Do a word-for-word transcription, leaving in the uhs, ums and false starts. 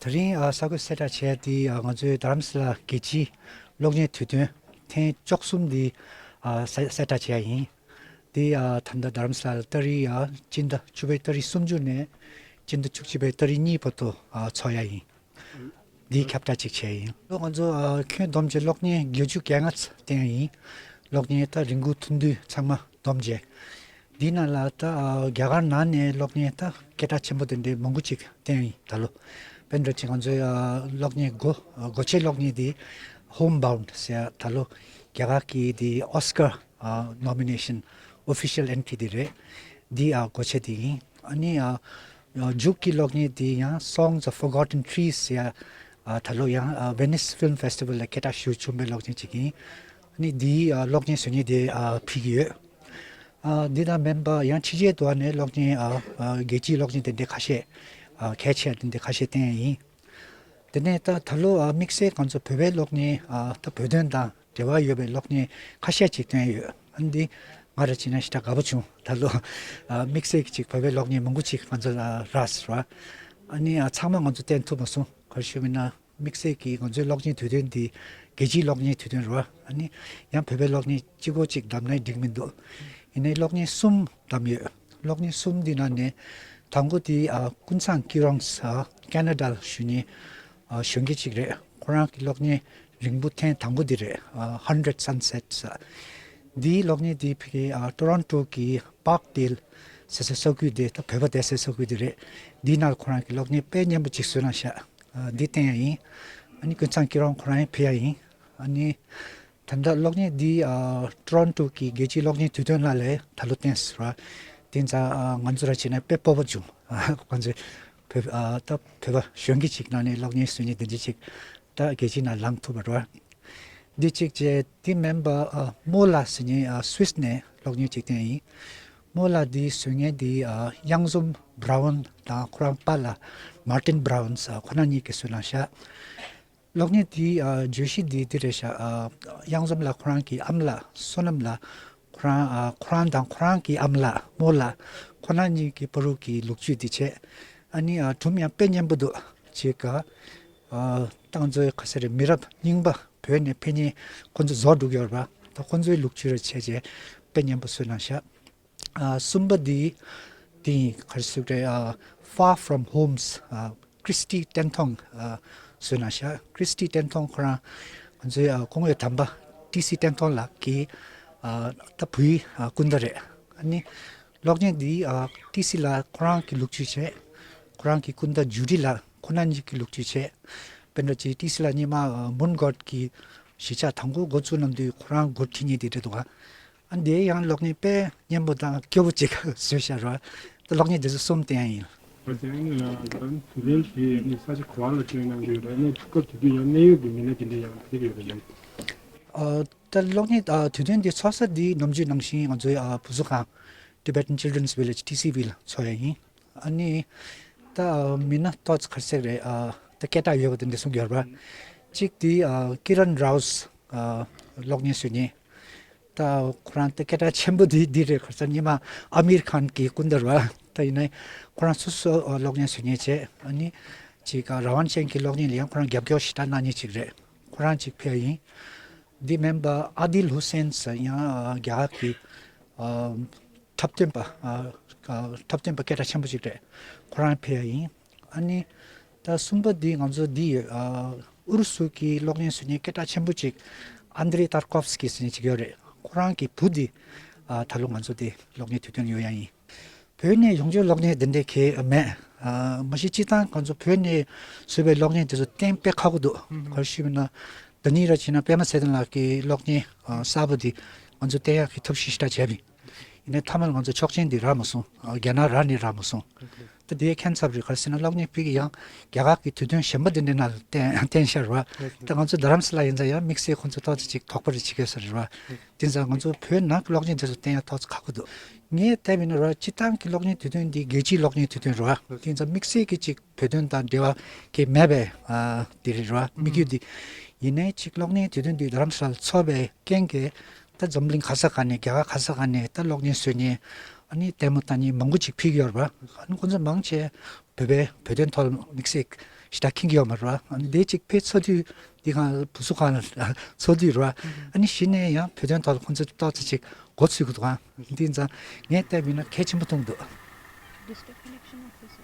ད་རིང་ཨ་གསར་འགོད་གསལ་བསྒྲགས་བྱས་དེ་ཨ་ང་ཚོའི་རྡ་རམ་ས་ལ་རྒྱལ་སྤྱིའི་གློག་བརྙན་དུས་སྟོན་ཐེངས་བཅུ་གསུམ་དེ་ཨ་གསལ་གསལ་བསྒྲགས་བྱས་ཡིན། དེ་ཨ་ད་ལྟ་རྡ་རམ་ས་ལ་ཏ་རིག་ཨ་སྤྱི་ཟླ་བཅུ་པའི་ཏ་རིག་སུམ་ཅུ་ནས་སྤྱི་ཟླ་བཅུ་གཅིག་པའི་ཏ་རིག་གཉིས་བར་དུ་ཨ་ཚོགས་ཡ་ཡིན། འདིའི་ཁྱབ་བསྒྲགས་ཅིག་བྱས་ཡིན། ང་ཚོ་ཨ་ཁྱོན་བསྡོམས་བྱས་གློག་བརྙན་བརྒྱད་ཅུ་གྱ་ལྔ་བསྟན་ཡིན། གློག་བརྙན་ད་རིང་པོ་ཐུང་དུས་ཚང་མ་བསྡོམས་བྱས། འདི་ནང་ལ་ད་ཨ་རྒྱ་གར་ནང་ནས་གློག་བརྙན་ད་སྐད་གྲགས་ཆེན་པོ་དེ་འདྲའི་མང་པོ་ཅིག་བསྟན་ཡིན་ད་ལོ། དཔེ་འདྲ་ཅིག་ང་ཚོའི་ཨ་གློག་བརྙན་སྒོ་སྒོ་ཕྱེ་གློག་བརྙན་དེ་Homebound ཟེར་ཡ་ད་ལོ་རྒྱ་གར་གྱི་དེ་Oscar ཨ་nomination official entry དེ་རེད། འདི་ཨ་སྒོ་ཕྱེ་དེ་ཡིན། ཨ་ནི་ཨ་མཇུག་གི་གློག་བརྙན་དེ་ཡང་Songs of Forgotten Trees ཟེར་ཡ་ཨ་ད་ལོ་ཡང་ཨ་Venice Film Festival ལ་སྐད་གྲགས་ཞེ་པོ་བྱུང་བའི་གློག་བརྙན་ཅིག་ཡིན། ཨ་ནི་འདིའི་ཨ་གློག་བརྙན་བཟོ་མཁན་དེ་ཨ་ཕུལ་གྱི་ཡོད། ཨ་འདི་དང་མིན་པ་ཡང་ཕྱི་རྒྱལ་དུ་ཨ་ནས་གློག་བརྙན་ཨ་ཨ་རྒྱལ་སྤྱིའི་གློག་བརྙན་དེ་འདྲའི་ཁ་ཤས་ཨ་གལ་ཆེ་དེ་འདྲའི་ཁ་ཤས་བསྟན་ཡ་ཡིན། དེ་ནས་ད་ད་ལོ་ཨ་དམིགས་བསལ་ང་ཚོ་བོད་པའི་གློག་བརྙན་ཨ་ད་བོད་དོན་དང་འབྲེལ་བ་ཡོད་པའི་གློག་བརྙན་ཁ་ཤས་ཅིག་བསྟན་ཡོད། ཨ་འདི་ང་རང་བྱས་ན་ཞེ་དྲག་དགའ་པོ་བྱུང་། ད་ལོ་ཨ་དམིགས་བསལ་གྱི་ཅིག་བོད་པའི་གློག་བརྙན་མང་པོ་ཅིག་ང་ཚོ་ཨ་རག་ཟེར་བ། ཨ་ནི་ཨ་ཚང་མ་ང་ཚོ་བསྟན་ཐུབ་མ་སོང་། ག་རེ་ཞུ་མིན་ན་དམིགས་བསལ་གྱི་ང་ཚོའི་གློག་བརྙན་དུས་སྟོན་འདི་རྒྱལ་སྤྱིའི་གློག་བརྙན་དུས་སྟོན་རེད་བ། ཨ་ནི་ཡང་བོད་པའི་གློག་བརྙན་གཅིག་པོ་གཅིག་བདམས་ན་འགྲིག་མི་འདུག་ཡིན་ནའི་གློག་བརྙན་གསུམ་བདམས་ཡོད། གློག་བརྙན་གསུམ་འདི་ནང་ནས་དང་པོ་དེ་ཨ་ཀུན་བཟང་སྐྱིད་རོང་ཟེར་ཁེ་ན་ཌ་ལ་བཞུགས་མཁན་ཨ་གཞོན་སྐྱེས་གཅིག་རེད། ཁོ་རང་གི་གློག་བརྙན་རིང་པོ་ཐེངས་དང་པོ་འདི་རེད། ཨ་Hundred Sunsets ཟེར། འདིའི་གློག་བརྙན་འདི་ཕ་གི་ཨ་ཊོ་རོན་ཊོ་གི་པཱརཀ་ཌེལ་ཟེར་སའི་ས་ཁུལ་དེ་ད་བོད་པ་བསྡད་སའི་ས་ཁུལ་དེ་རེད། འདིའི་ནང་ལ་ཁོ་རང་གི་གློག་བརྙན་དཔེ་སྙན་པོ་ཅིག་བཟོས་གནང་ཤག་ཨ་འདི་བསྟན་ཡ་ཡིན། ཨ་ནི་ཀུན་བཟང་སྐྱིད་རོང་ཁོ་རང་ཡང་ཕེབས་ཡ་ཡིན། ཨ་ནི་ད་ལྟ་གློག་བརྙན་འདི་ཨ་ཊོ་རོན་ཊོ་གི་རྒྱལ་སྤྱིའི་གློག་བརྙན་དུས་སྟོན་ལ་ལས་ད་ལོ་བསྟན་ཟེར་བ། དེ་ཙང་ཨ་ང་ཚོ་ར་བྱས་ན་དཔེ་སྤོབས་པ་བྱུང་། ང་ཚོའི་བོད་ཨ་ད་བོད་པ་གཞོན་སྐྱེས་ཅིག་ནང་ནས་གློག་བརྙན་བཟོ་མཁན་དེ་འདྲ་ཅིག་ད་རྒྱལ་སྤྱིའི་ནང་ལངས་ཐུབ་པ་རེད་བ། འདི་གཅིག་བྱས། དེ་མིན་པ་ཨ་མོ་ལ་ཟེར་མཁན་ཨ་སུད་སི་ནས་གློག་བརྙན་ཅིག་བསྟན་ཡིན། མོ་ལ་འདི་བཟོ་མཁན་འདི་ཨ་གཡང་འཛོམས་བྷ་རའུན་དང་ཁོ་རང་པཱ་ལགས་མར་ཏིན་བྷ་རའུན་ཟེར་ཁོ་རང་གཉིས་ཀྱིས་བཟོས་གནང་ཤག་གློག་བརྙན་འདི་ཨ་བརྗོད་གཞི་འདི་འདི་རེད་ཤག་ཨ་གཡང་འཛོམས་ལགས་ཁོ་རང་གི་ཨ་མ་ལགས་བསོད་ནམས་ལགས་ཁོ་རང་ཨ་ཁོ་རང་དང་ཁོ་རང་གི་ཨ་མ་ལགས་མོ་ལགས་ཁོ་རང་གཉིས་ཀྱི་བར་དུ་གི་ལོ་རྒྱུས་འདི་བྱས། ཨ་ནི་ཨ་སྒྲུང་ཡང་དཔེ་སྙན་པོ་འདུག་ཅིག་ག་ཨ་ད་ང་ཚོའི་ག་ཟེར་རེད། མི་རབས་རྙིང་པ་བོད་ནས་ཕེབས་མཁན་ཁོ་ཚོ་རྫོགས་འགྲོ་གི་ཡོད་རེད་པ། ད་ཁོ་ཚོའི་ལོ་རྒྱུས་རེ་བྱས་བྱས་དཔེ་སྙན་པོ་བཟོས་གནང་ཤག་ཨ་གསུམ་པ་འདི་འདི་ཡིན། ག་རེ་ཟེར་དགོས་རེད། ཨ་Far From Homes ཨ་ཀྲིས་ཊི་བསྟན་ཐང་ཨ་བཟོས་གནང་ཤག་ཀྲིས་ཊི་བསྟན་ཐང་ཁོ་རང་ང་ཚོའི་ཨ་སྐུ་ངོ་དམ་པ་ཏི་སི་བསྟན་ཐང་ལགས་ཀྱི་ཨ་ད་བུའི་ཨ་སྐུ་ཟླ་རེད། ཨ་ནི་གློག་བརྙན་འདི་ཨ་ཏི་སི་ལགས་ཁོ་རང་གི་ལོ་རྒྱུས་བྱས། ཁོ་རང་གི་སྐུ་ཟླ་ཇུ་ཌི་ལགས་ཁོ་རང་གཉིས་ཀྱི་ལོ་རྒྱུས་བྱས། དཔེར་ན་ཅིག་ཏི་སི་ལགས་སྔོན་མ་ཨ་མུན་གོཌ་ཀྱི་གཞིས་ཆགས་དང་པོ་འགོ་བཙུགས་གནང་དུས་ཁོ་རང་སྒོ་ཁྲིད་མཁན་དེ་འདྲ་འདུག་ག་ཨ་འདི་ཡང་གློག་བརྙན་དཔེ་སྙན་པོ་དང་སྐྱོ་བོ་ཅིག་བཟོས་བཞག་ར། ད་གློག་བརྙན་དེ་ཚོ་གསུམ་བསྟན་ཡ་ཡིན། ཨ་ཙི་ཨ་ནི་ང་རང་དུས་ལེན་གྱི་ནི་ས་ཆ་ག་བ་ལ་བསྐྱོད་གནང་གི་ཡོད་རེད། ཨ་ནི་སྐབས་དེ་དུས་ཡང་གནད་ཡོད་ཀྱི་མི་སྣ་དེ་འདྲ་ཡང་ཕེབས་ཡོད་རེད། ཨ་ད་གློག་བརྙན་ཨ་དུས་སྟོན་འདི་ཚོགས་ས་འདི་ནམ་རྒྱུན་ནང་བཞིན་ང་ཚོའི་ཨ་བུ་གསོ་ཁང་Tibetan Children's Village ཊི་སི་ཝི་ལ་ཚོགས་ཡ་ཡིན། ཨ་ནི་ད་མི་སྣ་ཏོག་ཙམ་ག་རེ་ཟེར་རེད། ཨ་ད་སྐད་གྲགས་ཡོད་པ་དེ་འདྲ་གསུང་གི་ཡོད་རེད་པ། གཅིག་དེ་ཨ་ཀི་རན་རའོ་སི་ཨ་གློག་བརྙན་བཟོ་མཁན། ད་ཁོ་རང་ད་སྐད་གྲགས་ཆེན་པོ་དེ་འདི་རེད། ཁ་སང་སྔོན་མ་ཨ་མིར་ཁཱན་གྱི་སྐུ་ཟླ་རེད་པ། ད་ཡིན་ནའི་ཁོ་རང་སོ་སོ་ཨ་གློག་བརྙན་བཟོ་མཁན་བྱས། ཨ་ནི་ཅིག་ཨ་རང་དབང་ཅན་གྱི་གློག་བརྙན་ལ་ཡང་ཁོ་རང་རྒྱབ་སྐྱོར་ཞེ་དྲག་གནང་མཁན་ཅིག་རེད། ཁོ་རང་ཅིག་ཕེབས་ཡིན། འདི་མིན་པ་ཨ་དིལ་ཧུ་སེན་ཟེར་ཡང་ཨ་རྒྱ་གར་གྱི་ཨ་འཁྲབ་སྟོན་པ་ཨ་ཨ་འཁྲབ་སྟོན་པ་སྐད་གྲགས་ཆེན་པོ་ཅིག་རེད། ཁོ་རང་ཕེབས་ཡ་ཡིན། ཨ་ནི་ད་གསུམ་པ་འདི་ང་ཚོ་འདི་ཡོད། ཨ་ཨུ་རུ་སུ་གི་གློག་བརྙན་བཟོ་མཁན་སྐད་གྲགས་ཆེན་པོ་ཅིག་ཨན་དྲེ་ཏར་ཀོབ་སི་ཀི་ཟེར་མཁན་ཅིག་ཡོད་རེད། ཁོ་རང་གི་བུ་འདི་ཨ་ད་ལོ་ང་ཚོ་འདི་གློག་བརྙན་དུས་སྟོན་ཡོང་ཡ་ཡིན། བོད་ནས་ཡོང་རྒྱུའི་གློག་བརྙན་འདི་འདྲའི་གི་མེད། ཨ་མ་གཞི་སྤྱིར་བཏང་ང་ཚོ་བོད་ནས་བཟོས་པའི་གློག་བརྙན་དེ་ཚོ་བསྟན་དཔེ་ཁག་པོ་འདུག་ཧུམ་ཧུམ། ག་རེ་ཞུས་པ་ན་ད་ནི་ར་བྱས་ན་པད་མ་ཚེ་བརྟན་ལགས་ཀྱི་གློག་བརྙན་ཨ་གསར་པ་འདི་ང་ཚོ་བསྟན་ཡག་གི་ཐབས་ཤེས་ཞེ་དྲག་བྱས་པ་ཡིན། ཡིན་ནའི་མཐའ་མར་ང་ཚོ་ཆོག་མཆན་འདི་རག་མ་སོང་། ཨ་རྒྱ་ནག་རང་ནས་རག་མ་སོང་། ད་དེའི་ཁྱད་མཚར་རེད། ག་རེ་ཟེར་ན་གློག་བརྙན་ཕ་གི་ཡང་རྒྱ་གར་གྱི་དུས་སྟོན་གཞན་པ་དེ་འདྲའི་ནང་ལ་བསྟན་བསྟན་ཤར་བ། ད་ང་ཚོ་རྡ་རམ་ས་ལ་ཡིན་ཙང་ཡང་དམིགས་བསལ་ཁོང་ཚོ་ཏོག་ཙམ་ཅིག་དོགས་པ་རེ་བྱེད་ཀྱི་ཡོད་ས་རེད་བ། དེ་ཙང་ང་ཚོ་བོད་ནང་གི་གློག་བརྙན་དེ་ཚོ་བསྟན་ཡ་ཏོག་ཙམ་ཁག་པོ་འདུག་ངས་བལྟས་པ་ཡིན་ན་ར་སྤྱིར་བཏང་གི་གློག་བརྙན་དུས་སྟོན་འདི་རྒྱལ་སྤྱིའི་གློག་བརྙན་དུས་སྟོན་རེད་བ། དེ་ཙང་དམིགས་བསལ་གྱི་ཅིག་བོད་དོན་དང་འབྲེལ་བ་གི་མེད་པའི་ཨ་དེ་རེད་བ། དམིགས་ཡུལ་འདི། ཡིན་ནའི་ཅིག་གློག་བརྙན་དུས་སྟོན་འདི་རྡ་རམ་ས་ལ་ཚོགས་པའི་རྐྱེན་གྱིས་ད་འཛམ་གླིང་ག་ས་ག་ནས་རྒྱ་གར་ག་ས་ག་ནས་ད་གློག་བརྙན་བཟོ་མཁན་ཨ་ནི་ལྟད་མོ་ལྟ་མཁན་མང་པོ་ཅིག་ཕེབས་ཀྱི་ཡོད་རེད་བ། ཨ་ནི་ཁོང་ཚོ་མང་ཆེ་བོད་པའི་བོད་དོན་ཐོག་དམིགས་བསལ་ ཞེ་དྲག་མཁྱེན་གྱི་ཡོད་མ་རེད་བ། ཨ་ནི་དེ་གཅིག་དཔེ་འཚོ་དུས་འདི་གང་བུ་གསོ་ཁང་ལ་འཚོ་དུས་རེད་བ། ཨ་ནི་གཞི་ནས་ཡང་བོད་དོན་ཐོག་ལ་ཁོང་ཚོས་ཏོག་ཙམ་ཅིག་མགོ་ཚོད་ཀྱི་འདུག་ཨ། འདི་ཙང་ངས་བལྟས་པ་ཡིན་ན་གལ་ཆེན་པོ་མཐོང་གི་འདུག District election officer.